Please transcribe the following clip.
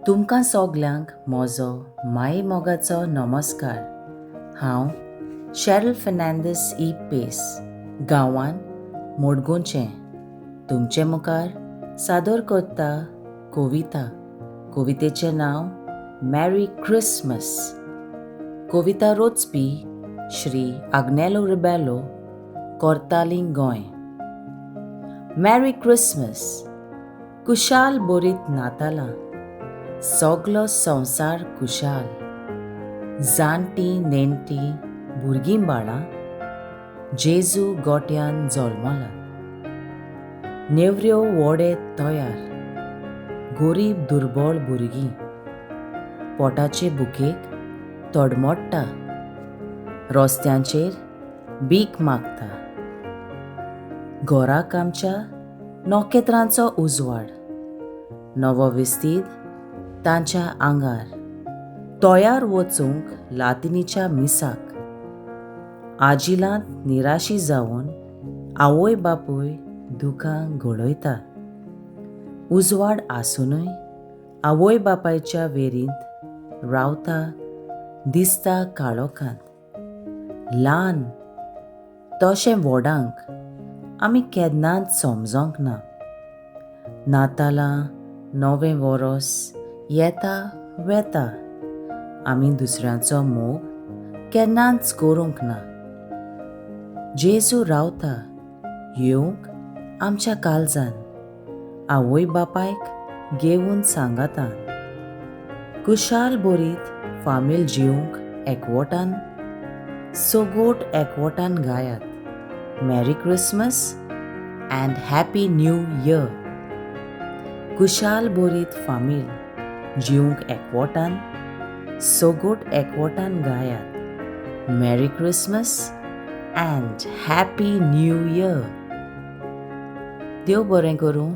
तुमकां सगल्यांक म्हजो मायेमोगाचो नमस्कार. हांव शॅरल फेर्नांदीस ई पेस, गांवान मडगांवचें, तुमचे मुखार सादर करता कविता. कवितेचें नांव मॅरी क्रिसमस. कविता रचपी श्री आग्नेलो रिबेलो, कोर्तालीं, गोंय. मॅरी क्रिसमस, कुशाल बरीत नातालां, सगलो संवसार कुशाल. जाणटीं नेणटीं भुरगीं बाळां, जेजू गोट्यान जल्मला. नेवऱ्यो वडे तयार, गरीब दुर्बळ भुरगीं पोटाचे भुकेक तडमडटा, रस्त्यांचेर भीक मागता. घराक आमच्या नखेत्रांचो उजवाड, नवो विस्तीद तांच्या आंगार, तयार वचूंक लातिनीच्या मिसाक. आजिलांत निराशी जावन आवय बापूय दुकां गळयता. उजवाड आसुनूय आवय बापायच्या वेरींत रावता दिसता काळोखांत. ल्हान तशें व्हडांक आमी केन्नाच समजोंक ना. नातालां नवें वरोस येता वेता, आमी दुसऱ्यांचो मोग केन्नाच करूंक ना. जेजू रावता येवंक आमच्या काळजान, आवय बापायक घेवन सांगातान. कुशाल बरीत फामील जिवंक एकवटान, सगोट एकवटान गायात merry Christmas and happy new year. Kushal बरीत फामील जिवंक एकवटान, सगोट एकवटान गायात merry Christmas and happy new year. देव बरें करूं.